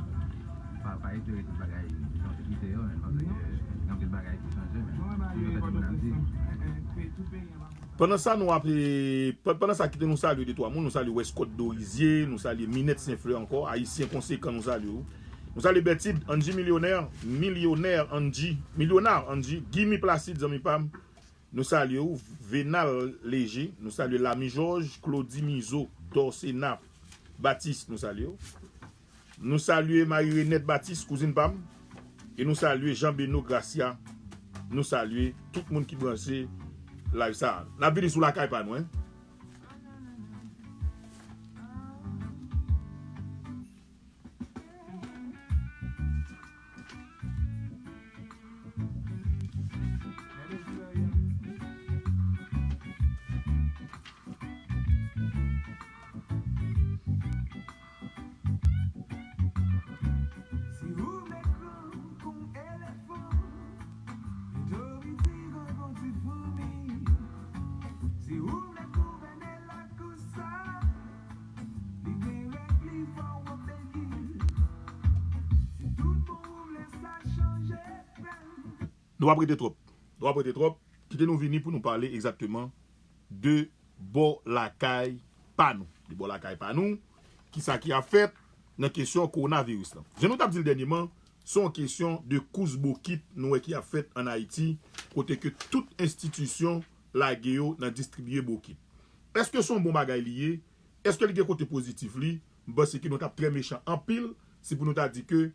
pa, pa espere tout bagay chanje kite yo, men, paske gen anpil bagay ki chanje, men. Mwen renmen ale Pòtoprens, non. Eh, eh, tout peyi an pa Pandan sa, nou ap, e, pa-, pandan sa, kite nou salye de twa moun. Nou salye Westcott Dorizier, nou salye Minette Saint Fleur ankò, Ayisyen Konsekan, nou salye w. Nou salye Bertide, Angie Millionnaire, Millionnaire Angie, Millionnaire Angie, Guimy Placide, zanmi pa m, nou salye w. Venal Léger, nou salye Lami Georges, Claudy Mizo, Dorcena Baptiste, nou salye w. Nou salye Marie Renette Baptiste, kouzin pa m. E nou salye Jean Beno Gracia. Nou salye tout moun ki branche live sa. N ap vini sou lakay pa nou, en. Nou p ap rete twòp. Nou p ap rete twòp. Kite nou vini pou nou pale egzakteman de bò lakay pa nou. De bò lakay pa nou, kisa ki ap fèt nan kesyon kowonaviris lan. Jan nou t ap di l dènyeman, se yon kesyon de kous bokit nou wè ki ap fèt ann Ayiti, kote ke tout enstitisyon lage yo nan distribiye bokit. Èske se yon bon bagay li ye? Èske li gen kote pozitif li? M panse ke nou t ap trè mechan anpil si pou nou ta di ke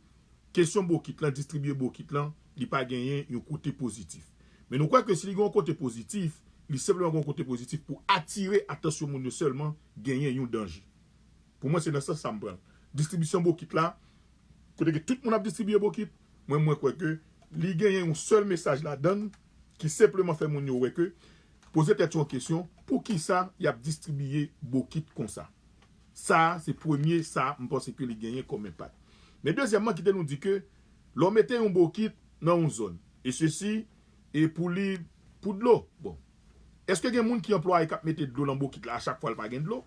kesyon bokit lan, distribiye bokit lan, li pa genyen yon kote pozitif. Men nou kwè ke si li gen yon kote pozitif, li senpleman gen yon kote pozitif pou atire atansyon moun yo sèlman, genyen yon danje. Pou mwen, se nan sans sa m pran l. Distribisyon bokit la, kote ke tout moun ap distribiye bokit, mwen, mwen kwè ke li genyen yon sèl mesaj ladan l ki senpleman fè moun yo wè ke, poze tèt yo yon kesyon, poukisa y ap distribiye bokit konsa? Sa a, se premye sa m panse ke li genyen kòm enpak. Men dezyèmman, kite nou di ke lè w mete yon bokit nan yon zòn, e sesi, e pou li, pou dlo, bon, èske gen moun ki anplwaye k ap mete dlo nan bokit la a chak fwa l pa gen dlo?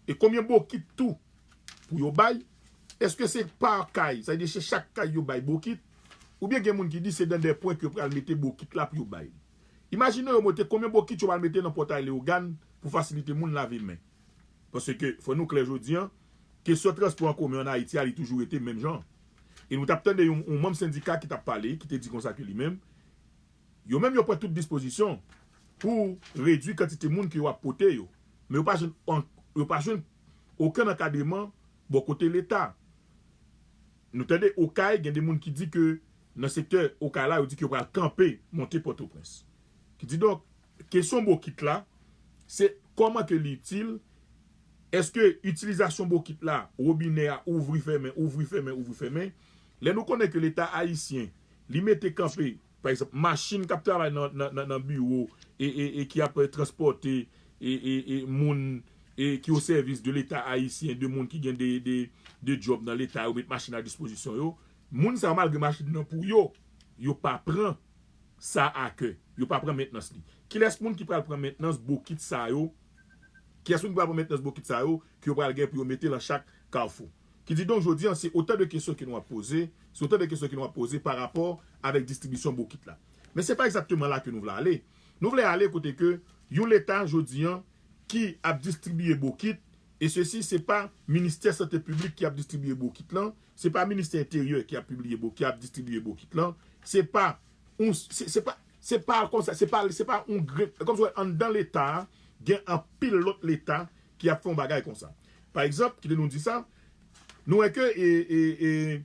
E konbyen bokit tou pou yo bay? Èske se pa kay, sa vle di se chak kay yo bay bokit? Oubyen gen moun ki di se dans des points ke yo pral mete bokit la pou yo bay li? Imajine yo mete konbyen bokit yo pral mete nan pòtay Leyogàn pou fasilite moun lave men. Paske, fò nou klè jodi a, kesyon transpò an komen ann Ayiti a, li toujou rete menm jan. E nou t ap tande yon, yon manm sendika ki t ap pale, ki te di konsa ke li menm, yo menm yo pran tout dispozisyon pou redui kantite moun ke yo ap pote yo. Men yo pa jwenn an-, yo pa jwenn okenn ankadreman bò kote Leta. Nou tande Okay, gen de moun ki di ke nan sektè Okay la, yo di ke yo pral kanpe monte Pòtoprens. Ki di donk, kesyon bokit la, se kòman ke li itil, èske itilizasyon bokit la, wobinè a, ouvri fèmen, ouvri fèmen, ouvri fèmen, lè nou konnen ke Leta ayisyen, li mete kanpe, pa egzanp, machin k ap travay nan, nan, nan, nan biwo e, e, e ki ap, eh, transpòte e, e, e moun e ki o sèvis de Leta ayisyen, de moun ki gen de, de, de djòb nan Leta, yo met machin a dispozisyon yo. Moun sa yo, malgre machin nan pou yo, yo pa pran sa a kè. Yo pa pran mentnans li. Kilès moun ki pral pran mentnans bokit sa yo? Kilès moun ki pral pran mentnans bokit sa yo ke yo pral gen pou yo mete nan chak kafou? Ki di donk, jodi a, se otan de kesyon ke nou ap poze, se otan de kesyon ke nou ap poze pa rapò avèk distribisyon bokit la. Men se pa egzakteman la ke nou vle ale. Nou vle ale kote ke yon Leta, jodi a, ki ap distribiye bokit, e sesi, se pa Ministè Sante Piblik ki ap distribiye bokit lan, se pa Ministè Enteryè ki ap pibliye bo-, ki ap distribiye bokit lan, se pa yon, se, se pa, se pa konsa, se pa, se pa yon grenn, kòmsi w wè anndan Leta a, gen anpil lòt Leta ki ap fè yon bagay konsa. Pa egzanp, kite nou di sa, nou wè ke, e, e, e,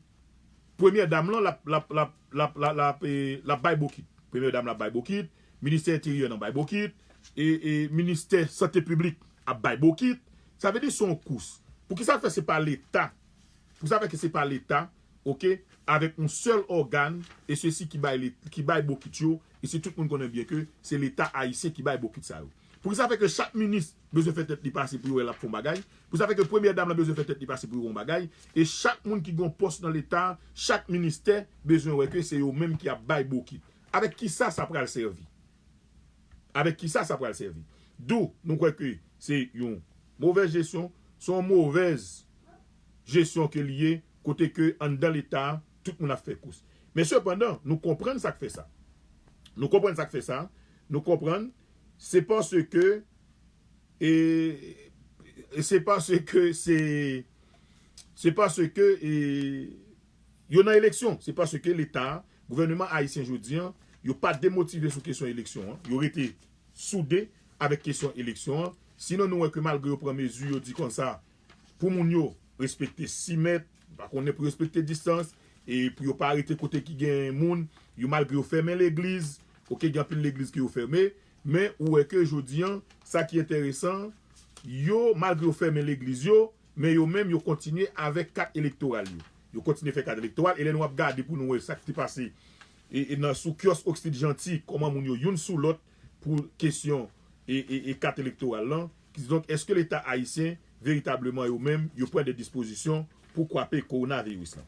Premyè dam lan, l ap, l ap, l ap, l ap, l ap, l ap, e, l ap bay bokit. Premyè dam lan ap bay bokit, Ministè Enteryè nan bay bokit, e, e, Ministè Sante Piblik ap bay bokit. Sa vle di se yon kous. Poukisa fè se pa Leta? Poukisa fè ke se pa Leta, oke, avèk yon sèl ògàn, e sesi ki bay le-, ki bay bokit yo, e si tout moun konnen byen ke se Leta ayisyen ki bay bokit sa yo? Poukisa fè ke chak minis bezwen fè tèt li pase pou yo wè l ap fè yon bagay? Poukisa fè ke premyè dam lan bezwen fè tèt li pase pou yo wè yon bagay? E chak moun ki gen yon pòs nan Leta, chak ministè bezwen wè ke se yo menm ki ap bay bokit. Avèk kisa sa pral sèvi? Avèk kisa sa pral sèvi? Dou, nou kwè ke se yon movèz jesyon, se yon movèz jesyon ke li ye, kote ke anndan Leta, tout moun ap fè kous. Men sepandan, nou konprann sa k fè sa. Nou konprann sa k fè sa. Nou konprann, se paske, e, e se paske se, se paske, e, yo nan eleksyon. Se paske Leta, gouvènman ayisyen jodi a, yo pa demotive sou kesyon eleksyon an. Yo rete soude avèk kesyon eleksyon an. Sinon, nou wè ke malgre yo pran mezi, yo di konsa, pou moun yo respekte sis mèt, pa konnen pou yo respekte distans, e pou yo pa rete kote ki gen moun, yo malgre yo fèmen legliz, oke, gen anpil legliz ke yo fèmen, Men ou wè ke jodi an, sa ki enteresan, yo, malgre yo fèmen legliz yo, men yo menm, yo kontinye avèk kat elektoral yo. Yo kontinye fè kat elektoral, e lè nou ap gade pou nou wè sa ki te pase e, e nan sou kyòs Oxford Jeanty, kòman moun yo youn sou lòt pou kesyon e, e, e kat elektoral lan. Kidonk, èske Leta ayisyen, veritableman, yo menm, yo pran de dispozisyon pou kwape kowonaviris lan?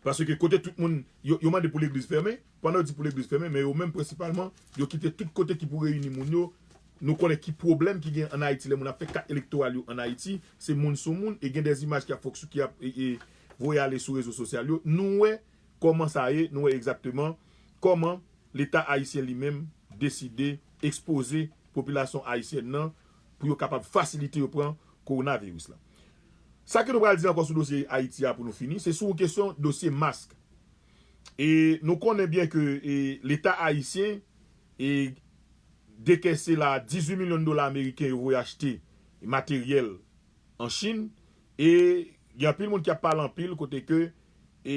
Paske kote tout moun, yo, yo mande pou legliz fèmen, pandan yo di pou legliz fèmen, men yo menm prensipalman, yo kite tout kote ki pou reyini moun yo. Nou konnen ki pwoblèm ki gen ann Ayiti lè moun ap fè kat elektoral yo ann Ayiti, se moun sou moun, e gen de imaj ki ap fòk sou ki ap e, e, voye ale sou rezo sosyal yo. Nou wè kòman sa ye, nou wè egzakteman kòman Leta ayisyen li menm deside ekspoze popilasyon ayisyèn nan pou yo kapab fasilite yo pran kowonaviris la. Sa ke nou pral di ankò sou dosye Ayiti a pou nou fini, se sou kesyon dosye mask. E nou konnen byen ke e, Leta ayisyen e dekese la dizuit milyon dola ameriken yo voye achte materyèl an Chin. E gen anpil moun ki ap pale anpil kote ke e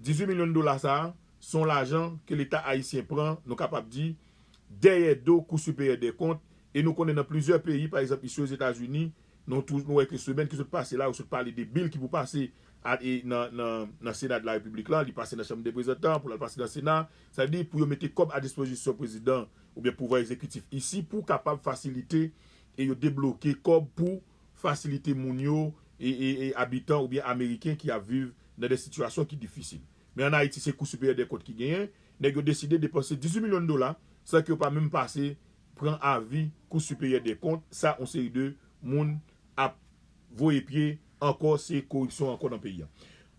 dizuit milyon dola sa a, se yon lajan ke Leta ayisyen pran, nou kapab di, dèyè do Kou Siperyè dè Kont. E nou konnen nan plizyè peyi, pa egzanp, isi Ozetazini, nou, tou, nou wè ke semèn ki sot pase la, yo sot pale de bil ki pou pase a, e nan, nan, nan Sena de la Repiblik la, li pase nan Chanm de Reprezantan, pou l al pase nan Sena. Sa vle di, pou yo mete kòb a dispozisyon prezidan oubyen pouvwa egzekitif isi pou kapab fasilite e yo debloke kòb pou fasilite moun yo, e, e, e abitan oubyen ameriken ki ap viv nan de sitiyasyon ki difisil. Men ann Ayiti, se Kou Siperyè dè Kont ki genyen. Nèg yo deside depanse dizuit milyon dola san ke yo pa menm pase pran avi Kou Siperyè dè Kont. Sa, yon seri de moun ap voye pye ankò, se koripsyon ankò nan peyi a.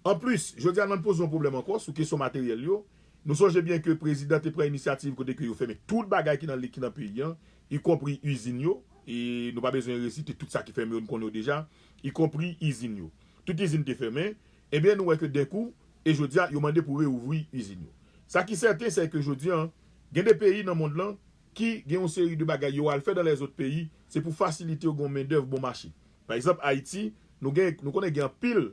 Anplis, jodi a, n ann poze yon pwoblèm ankò sou kesyon materyèl yo. Nou sonje byen ke prezidan te pran inisyativ kote ke yo fèmen tout bagay ki nan, ki nan peyi a, ikonpri izin yo. E nou pa bezwen resite tout sa ki fèmen yo, nou konnen yo deja, ikonpri izin yo. Tout izin te fèmen. Ebyen, nou wè ke denkou, e jodi a, yo mande pou reouvri izin yo. Sa ki sèten, se ke jodi a, gen de peyi nan mond lan ki gen yon seri de bagay yo al fè dans les autres pays, se pou fasilite yo gen yon mendèv bon mache. Pa egzanp, Ayiti, nou gen, nou konnen gen anpil,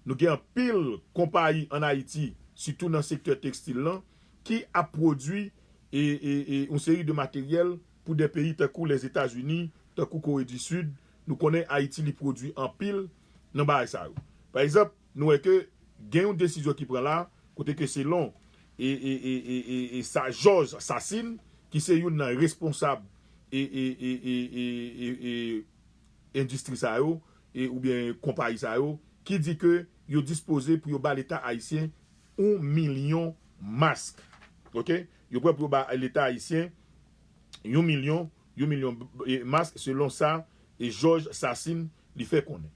nou gen anpil konpayi ann Ayiti, sitou nan sektè tekstil lan, ki ap pwodui e, e, e yon seri de materyèl pou de peyi tankou Lèzetazini, tankou Kore di Sid. Nou konnen Ayiti li pwodui anpil nan bagay sa yo. Pa egzanp, nou wè ke gen yon desizyon ki pran la, kote ke selon e, e, e, e, e, e sa Georges Sassine, ki se youn nan responsab e, e, e, e, e, e, e, endistri sa yo, e, oubyen konpayi sa yo, ki di ke yo dispoze pou yo ba Leta ayisyen yon milyon mask. Oke? Yo prè pou yo ba Leta ayisyen yon milyon, yon milyon e, mask, selon sa e Georges Sassine li fè konnen.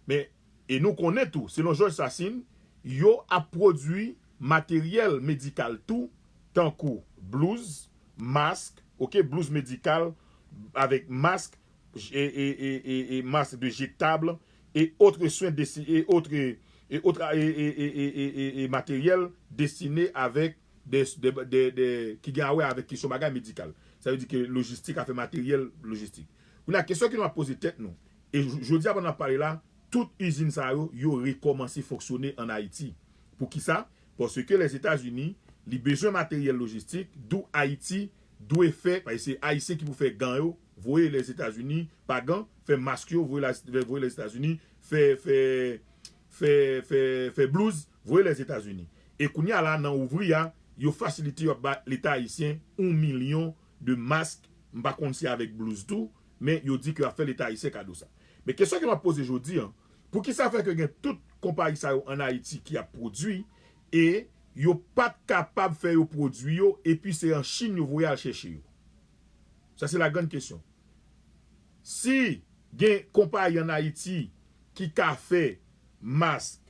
Men, e nou konnen tou, selon Georges Sassine, yo ap pwodui materyèl medikal tou, tankou blouz, mask, oke, blouz medikal, avèk mask, e, e, e, e, e mask de jetab, e otre swen desi, e otre, e otre, e, e, e, e, e, e materyèl destine avèk de, de, de, de, ki gen a wè avèk kesyon bagay medikal. Sa vle di ke lojistik, afè materyèl lojistik. Kounye a, kesyon ke nou ap poze tèt nou, e j-, jodi a pandan n ap pale la, tout izin sa yo, yo rekòmanse fonksyone ann Ayiti. Poukisa? Paske Lèzetazini, li bezwen materyèl lojistik, dou Ayiti dwe fè, paske se Ayisyen ki pou fè gan yo, voye Lèzetazini, pa gan, fè mask yo, voye la, voye Lèzetazini, fè, fè, fè, fè, fè blouz, voye Lèzetazini. E kounye a la, nan ouvri a, yo fasilite, yo ap ba Leta ayisyen yon milyon de mask, m pa konn si avèk blouz tou, men yo di ke y ap fè Leta ayisyen kado sa. Men kesyon ke m ap poze jodi a, poukisa fè ke gen tout konpayi sa yo ann Ayiti ki ap pwodui, e yo pa t kapab fè yo pwodui yo, epi se an Chin yo voye al chèche yo? Sa se la grande question. Si gen konpayi ann Ayiti ki ka fè mask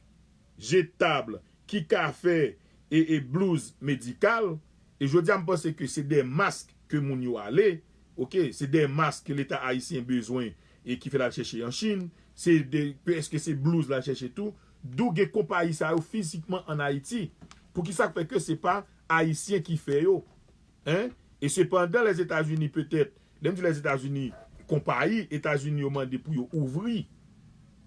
jetab, ki ka fè e, e blouz medikal, e jodi a m panse ke se de mask ke moun yo ale, oke, se de mask ke Leta ayisyen bezwen e ki fè l al chèche an Chin, se de, èske se blouz l al chèche tou, dou gen konpayi sa yo fizikman ann Ayiti? Poukisa k fè ke se pa Ayisyen ki fè yo? Hein? E sepandan, Lèzetazini petèt, lè m di Lèzetazini, konpayi Etazini yo mande pou yo ouvri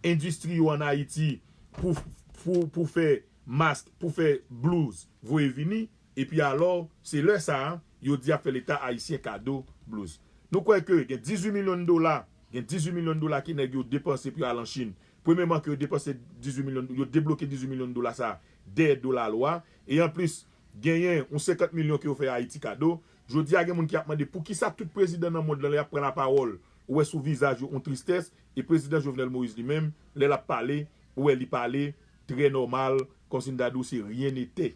endistri yo ann Ayiti pou, pou, pou fè mask, pou fè blouz, voye vini, epi alò, se lè sa a, yo di ap fè Leta ayisyen kado blouz. Nou kwè ke gen dizuit milyon dola, gen dizuit milyon dola ke nèg yo depanse pou yo al an Chin. Premyèman ke yo depanse dizuit milyon, yo debloke dizuit milyon dola sa dèyè do lalwa. E anplis, genyen yon senkant milyon ke yo fè Ayiti kado. Jodi a gen moun ki ap mande poukisa tout prezidan nan mond lan lè y ap pran lapawòl, ou wè sou vizaj yo yon tristès, e prezidan Jovenel Moïse li menm, lè l ap pale, ou wè li pale trè nòmal, kòmsi n ta di w se rien n'était.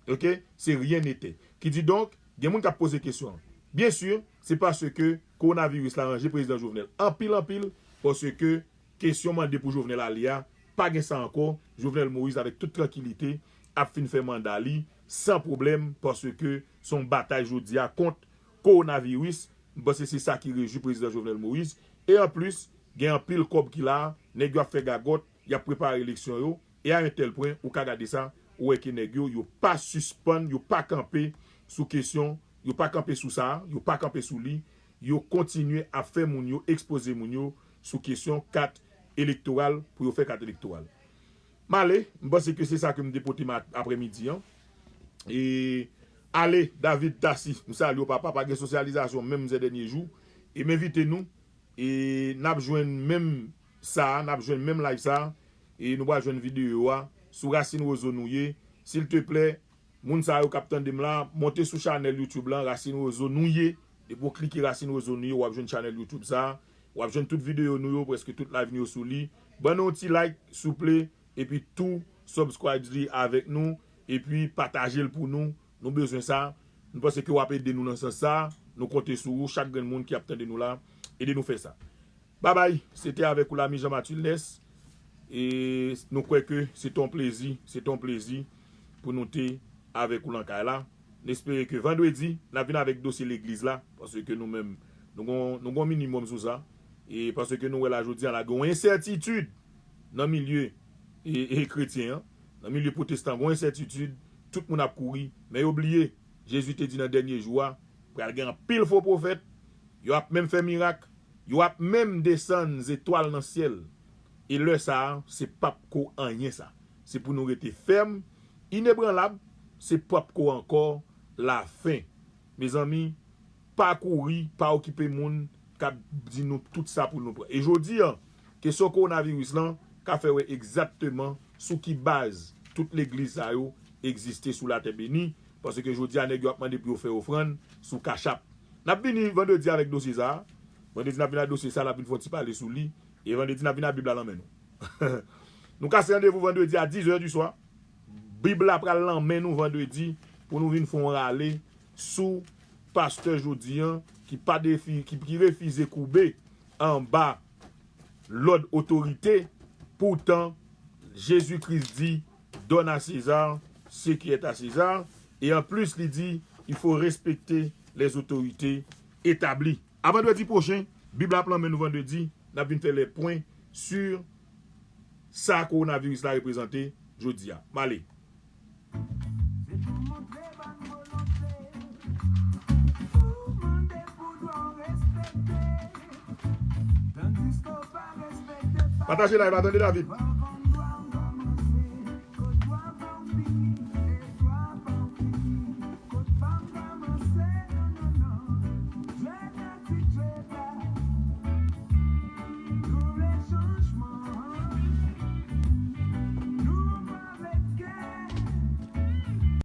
Oke? Se rien n'était. Ki di donk, gen moun k ap poze kesyon an. Byen si, se paske kowonaviris la ranje prezidan Jovenel anpil anpil, paske kesyon mande pou Jovenel ale a, pa gen sa ankò. Jovenel Moïse, avèk tout trankilite, ap fin fè manda li san pwoblèm, paske se yon batay jodi a kont kowonaviris. M panse se sa ki rejwi prezidan Jovenel Moïse. E anplis, gen anpil kòb ki la, nèg yo ap fè gagòt, y ap prepare eleksyon yo. E a yon tèl pwen, ou ka gade sa, ou wè ke nèg yo, yo pa sispann, yo pa kanpe sou kesyon, yo pa kanpe sou sa, yo pa kanpe sou li, yo kontinye ap fè moun yo, ekspoze moun yo sou kesyon kat elektoral pou yo fè kat elektoral. M ale, m panse ke se sa ke m te pote aprèmidi an. E ale, David Dacy, m salye w papa, pa gen sosyalizasyon menm zè dènye jou. E m envite nou, e n ap jwenn menm sa, n ap jwenn menm live sa, e nou pral jwenn videyo a sou Racine Roseau nou ye. Silteplè, moun sa yo k ap tande m la, monte sou chanèl YouTube lan, Racine Roseau nou ye. Depi w klike Racine Roseau nou ye, w ap jwenn chanèl YouTube sa. W ap jwenn tout videyo nou yo, prèske tout live nou yo sou li. Ban nou yon ti like, souple, epi tou subscribe li avèk nou, epi pataje l pou nou. Nou bezwen sa. Nou panse ke w ap ede nou nan sans sa. Nou konte sou ou, chak grenn moun ki ap tande nou la, ede nou fè sa. Babay, se te avèk ou Lami Jean Mathieu Ness. E nou kwè ke se te yon plezi, se te yon plezi pou nou te avèk ou lan kay la. N espere ke vandredi, n ap vin avèk dosye legliz la, paske nou menm, nou gon, nou gon minimòm sou sa. E paske nou wè la jodi a la, gen yon ensètitid nan milye e, e kretyen an, nan milye pwotestan, gen yon ensètitid, tout moun ap kouri, men yo bliye, Jezi te di nan dènye jou a, pral gen anpil fo pwofèt, yo ap menm fè mirak, yo ap menm desann zetwal nan syèl. E lè sa a, se p ap ko anyen sa. Se pou nou rete fèm, inebranlab, se p ap ko ankò lafen. Mezanmi, pa kouri, pa okipe moun k ap di nou tout sa pou nou pran. E jodi a, kesyon kowonaviris lan ka fè wè egzakteman sou ki baz tout legliz sa yo egziste sou latè beni, paske jodi a nèg yo ap mande pou yo fè ofrann sou Cash App. N ap vini vandredi avèk dosye sa a. Vandredi n ap vin ak dosye sa a, n ap vin fè yon ti pale sou li. E vandredi n ap vin ak Bib la nan men nou. Nou kase randevou vandredi a dizè di swa. Bib la pral nan men nou vandredi pou nou vin fè yon rale sou pastè jodi a ki pa defi, ki, ki refize koube anba lòd otorite. Poutan, Jezi Kris di, donne à César ce qui est à César. E anplis, li di, il faut respecter les autorités établies. A vandredi pwochen, Bib la ap nan men nou vandredi, n ap vin fè lè pwen sou sa kowonaviris la reprezante jodi a. M ale. Pataje live la, tande David.